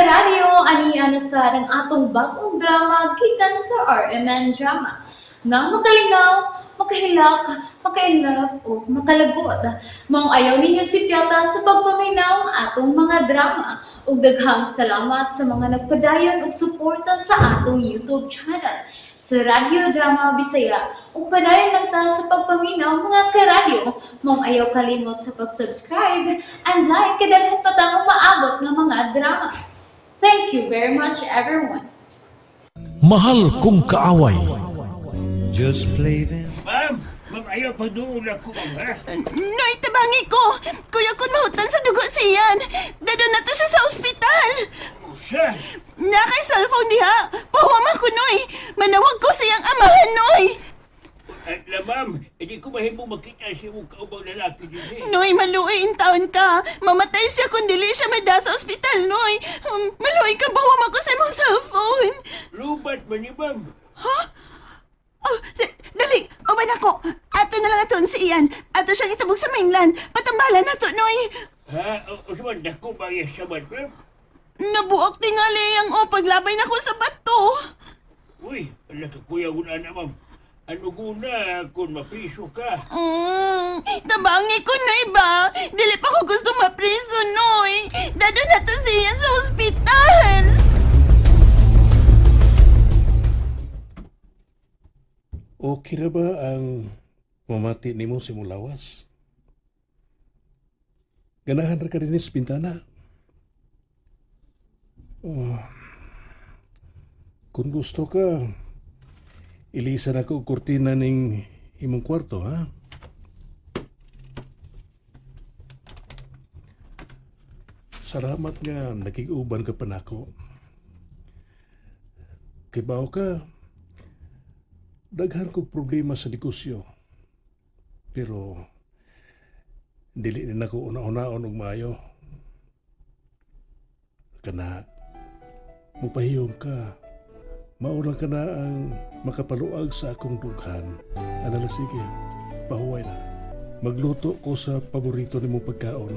Karadyo, ani na sa ang atong bagong drama gikan sa RMN Drama. Nga makalingaw, makahilak, maka-inlove o makalagot. Maong ayaw ninyo sipyata sa pagpaminaw ang atong mga drama. Ug daghang salamat sa mga nagpadayon og suporta sa atong YouTube channel sa Radyo Drama Bisaya. Ug padayon lang ta sa pagpaminaw, mga karadyo. Maong ayaw kalimot sa pag-subscribe and like kay daghan pa tang umaabot nga mga drama. Thank you very much, everyone. Mahal Kong Kaaway. Just play them. Ma'am, ma'am, ayaw pagduol ako, ma'am, ha? Noy, tabangi ko! Kuya kun mahutan sa dugo siyan. Dado na to siya sa ospital. Usa! Na kay cellphone diha. Pahuwama ko, Noy. Manawag ko siyang amahan, Noy. At la, ma'am, hindi ko mahimo makita siya mong kaubang lalaki din, eh. Noy, maluoy in taon ka. Mamatay siya kung dili siya mada sa ospital, Noy. Maluoy ka, bawa ko sa imong cellphone. Lubat man ni, ma'am. Oh, dali, uban ako. Ato na lang aton si Ian. Ato siyang itabog sa mainland. Patambalan na to, Noy. Ha? O, sa man, dako ba yung saman, ma'am? Nabuok tingali ang o paglabay na ko sa bato. Uy, ala ka, kuya, guna na, ma'am. Ano guna kung mapiso ka? Tabangi ko, Noy ba? Dili pa ko gusto mapriso, Noy. Dado na to siya sa ospital. Okay na ba ang mamati nimo sa imong lawas? Ganahan ra ka dinhi sa bintana. Oh. Kung gusto ka, ilisan ako og kurtina ning imong kwarto, ha? Salamat nga nakig-uban ka pa nako. Kibaw ka, daghan kog problema sa negosyo. Pero dili ni nako una-unaon og maayo. Kana mupahiyom ka. Mao lang ka na ang makapaluag sa akong dughan. Ana la, sige, pahuway na. Magluto ko sa paborito nimong pagkaon.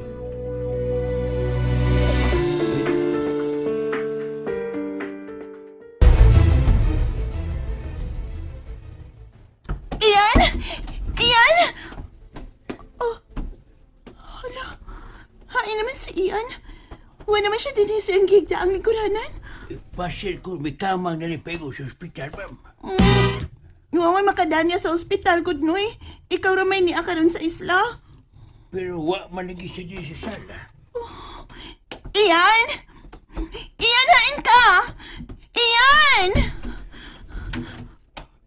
Ian! Ian! Oh, hala. Hain naman si Ian. Wala naman siya din sa gigda ang lingkuranan. Pasil ko, may kamang na ni Pego sa ospital, ma'am. Wawan makadanya sa ospital, good Noy. Ikaw ramay niya karon sa isla. Pero wa man lagi siya din sa sala. Ian! Ian, hain ka! Ian!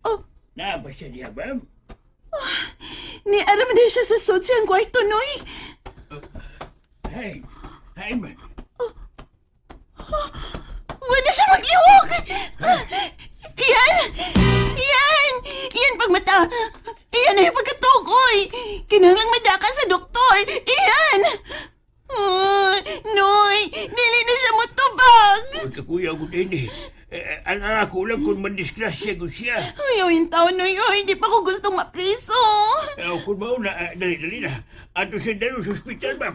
Oh, Na ba siya diya, ma'am? ni aram din siya sa sud siyang kwarto, Noy. Hey, hey, man. Wala siya mag-iwok! Ian! Ian! Ian, pagmata! Ian ay pagkatog, oy! Kinahanglang madaka sa doktor! Ian! Oh, Noy! Dili na siya mutubag! Huwag ka, kuya, ko din, eh. Eh, ang ako lang kung mandisgrasya ko siya. Ayaw yung taon, Noy, oy! Di pa ko gustong mapriso! Eh, kung mauna, dali, dali na. Ato siya dalo sa ospital, ma'am.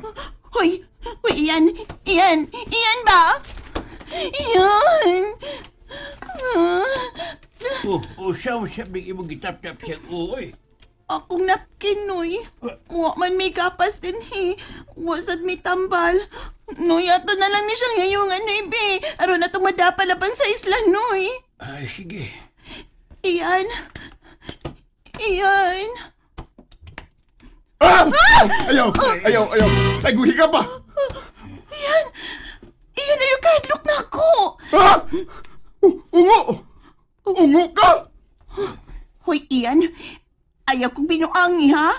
Hoy! Hoy, Ian! Ian! Ian ba? Ian! Ah. Oh, oh, siya, siya, may imong gitap-tap siya. Oy. Akong napkin, Noy. Wa man may kapas din, he. Wa sad may tambal. Noy, ato na lang ni siyang ngayong ano, be. Aron na tumadapa laban sa isla, Noy. Ay, sige. Iyan. Iyan. Ah! Ayaw! Ayaw! Ayaw! Ay, guhi ka pa! Iyan. Iyan, ayaw kahadlok na ako. Ah! Ungo! Ungo ka! Hoy, Iyan. Ayaw kong binuangi, ha?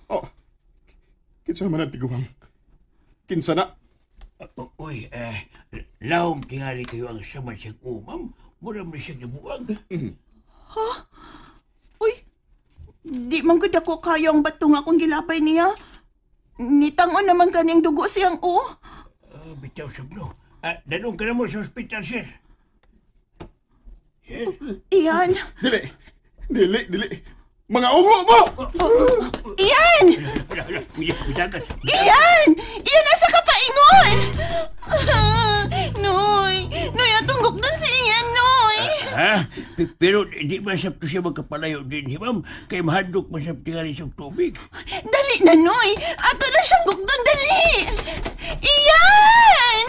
Oh. Kinsa man ang tiguang? Kinsa na? Uy, eh, lahom tingali kayo ang saman siyang umam. Mura man siyang nabuang. Uy, di man gud ako kayo ang bato nga akong gilabay niya. Nitangon naman kanyang dugo siyang o. Ah, bitaw sabno. Ah, danong ka na mo sa ospital, sir. Sir? Iyan. Dili! Dili! Dili! Mga ungo mo! Iyan! Wala, wala. Bidagan. Iyan! Iyan, nasa kapaingon! Noy! Pero di man sab to siya magkapalayo din, hi, ma'am. Kay mahadlok man sab tingali sa tubig. Dali na, Noy! Ato na siyang gugdon, dali! Iyan!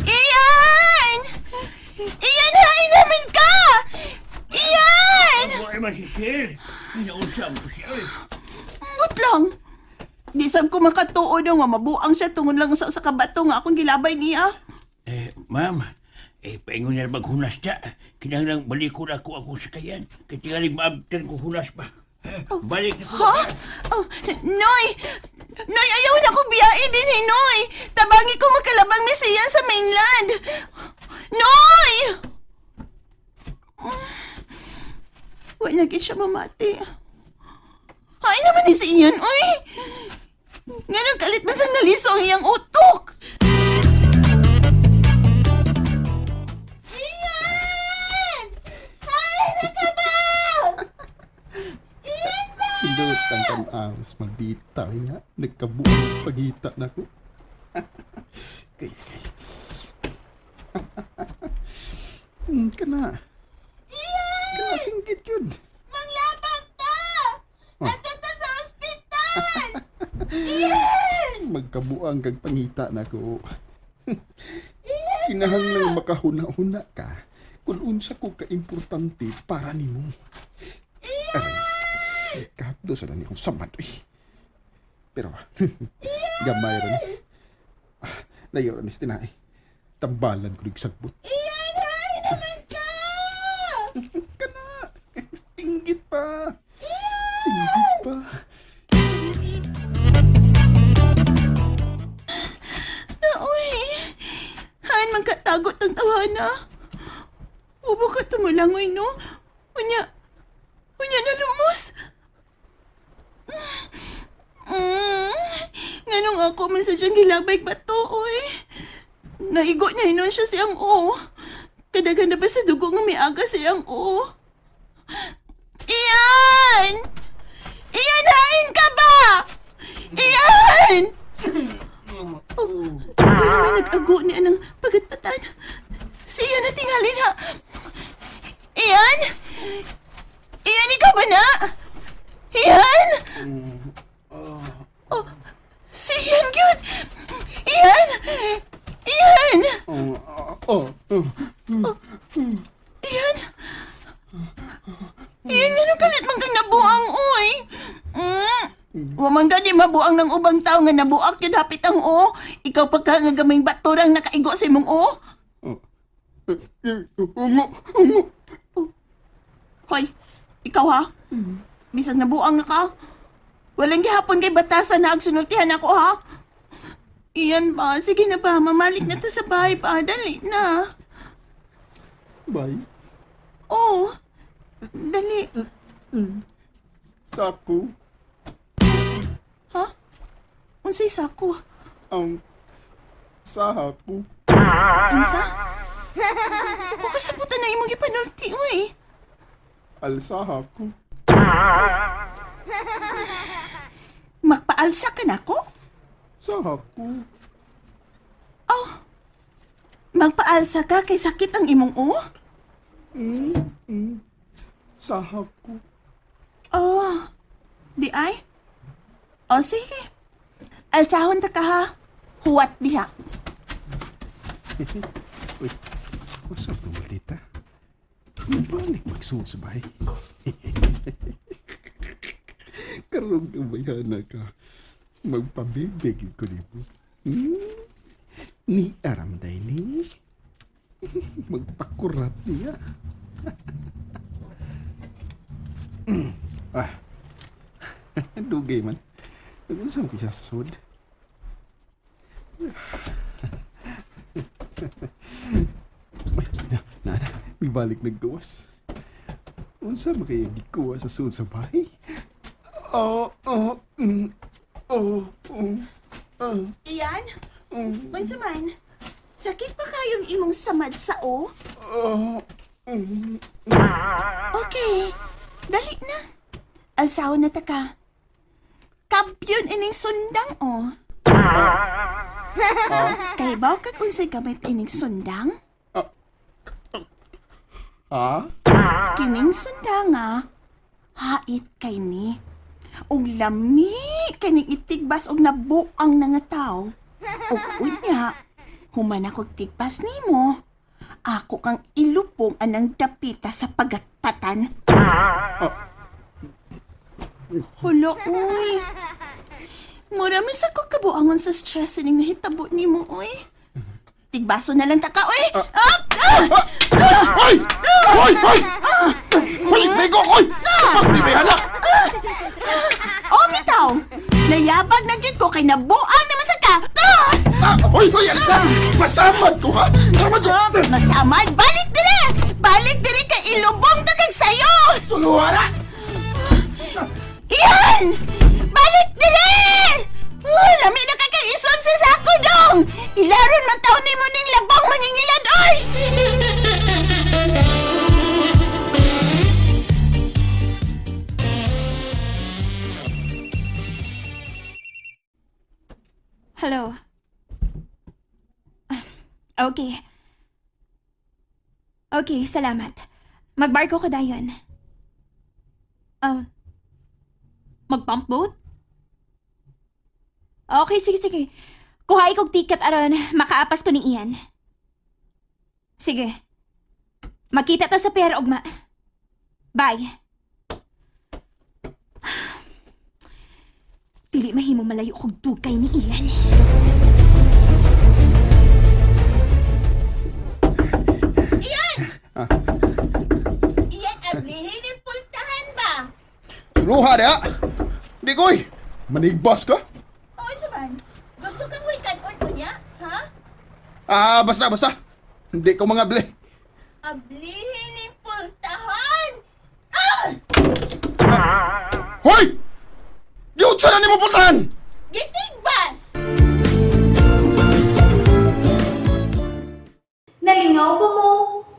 Iyan! Iyan, hain namin ka! Iyan! Ako ay man si Sir. Ginausam ko siya, oy. But lang. Di sab ko makatuo na nga mabuang siya tungod lang sa kabato nga akong gilabay niya. Eh, ma'am, eh, paingon niya maghunas siya. Kinahanglang balikon ako ako sa kayan. Kay tingali maabtan ko hunas pa. Eh, balik na ko. Ha? Oh, Noy! Noy, ayaw na ko biyae din eh, Noy! Tabangi ko makalabang ni siya sa mainland! Noy! Wala na gid siya mamati. Ay naman ni si Ian, uy! Nganong kalit man sa naliso ang iyang utok! Ian! Ay, nakabaw! Pindot ang kanaos, maldita nga. Nagkabuang pagita na ko. Kay, kay. Kana. Kana, singgit yun. Manglabang ta! Oh. Ato ta sa ospital! Ian! Magkabuang kag pangita na ko. Kinahanglang makahuna-huna ka kung unsa ko kaimportante para nimo. Aray, kahapdo sa ni kong samad. Uy. Pero, gamay ra ni. Ah, layo ra ni sa tinai. Tambalan ko sagbot. Ian, hay naman ka! Kana! Singgit pa! Singgit pa! Na, uy. Han, magkatagot ang tawana. Ubo ka tumulangoy, no? Unya, unya na lumos. Mm. Nganong ako man sa siyang gilabay bato, uy. Naigo na inon siya siyang o. Kadagan na ba sa dugo nga may aga siyang o? Iyan! Iyan, hain ka ba? Iyan! Oh, pero may nag-ago ni anang pagatpatan. Si Ian na tingali na. Ian? Ian, ikaw ba na? Ian? Oh, si Ian yun! Ian! Ian! Oh, oh, oh. Ian! Ian, nga kalit man kang nabuang, uy! Mm. Wa man gani mabuang ng ubang tao nga nabuak yun hapit ang o. Ikaw pagka nga gamay baturang nakaigo sa imong o. Oh. Ungo, ungo. Hoy, ikaw ha? Bisag nabuang na ka. Walang gihapon kay batasan na agsunultihan ako ha. Iyan ba? Sige na ba? Mamalik na ta sa bahay pa. Dali na. Bye. Oh, dali. Sako. Ha? Unsay sako? Sako. Unsa? Wa kasabutan na imong gipanulti, uy. Alsaha ko. Magpaalsa ka na ko? Sako. Oh. Magpaalsa ka kay sakit ang imong o? Sahako. Oh. Di ay? O sige. Alsahon ta ka ha. Huwat diha. Uy, what's up, maldita? Balik magsuot sa bahay. Karong kabayana ka. Magpabibig ko nimo. Hmm? Ni aramday ni. Magpakurat niya. Ah. Dugay man. Nag-usap ko siya sa sud. Ay, na, na, na. May balik naggawas. Unsa man kaya gikuha sa sud sa bahay? Oh, oh, oh, oh, oh, Iyan? Unsa man? Sakit pa kayong imong samad sa o? oh, mm. Okay. Dali na. Alsahon na ta ka. Kabyon ining sundang o. Kay baw kag unsay gamit ining sundang? Ha? Kining sundang nga, hait kay ni. Og lami kining itigbas og nabuang na nga tao. Og unya, human akog tigbas nimo. Ako kang ilupong anang dapita sa pagatpatan. Hulo, uy. Mura sa ko kabuangon sa stress ining nahitabo nimo, uy. Tigbaso na lang ta ka, uy! Ah! Ah! Hoy! Hoy! Hoy! Hoy! Ligo ko! Pag anak! Oh, bitaw! Nayabag na gyud ko kay nabuang naman sa ka! Ah! Ah! Hoy! Hoy! Alisa! Masamad ko ha! Masamad ko! Ah, Masamad! Balik dire! Balik dire kay ilubong ta kag sayo! Suluha na! Iyan! Balik dire! Oh, lami na kay kay isod sa sako dong! Ilaron man taon nimo ning labong mangingilad oy! Hello. Ah, okay. Okay, salamat. Magbarko ko dayon. Mag-pump boat? Okay, sige, sige. Kuha ikog ticket aron makaapas ko ni Ian. Sige. Makita ta sa pier, ugma. Bye. Dili mahimo malayo kog dugay ni Ian. Iyan, ablihin ang pultahan ba? Suluha na! Di koy! Manigbas ka? Oo, man. Gusto kang weekend ko niya, ha? Ah, basta, basta. Hindi ko mga ble. Ablihin ang pultahan! Ah! Hoy! Yun sa na nimo pultahan! Gitigbas! Nalingaw ba mo?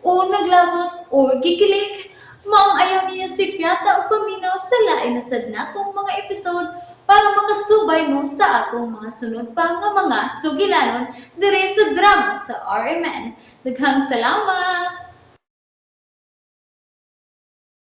O naglagot o gikilig? Maong ayaw niya si Piata o paminaw sa lain na sad natong mga episode para makasubay mo sa atong mga sunod pa nga mga sugilanon dire sa drama sa RMN. Daghang salamat!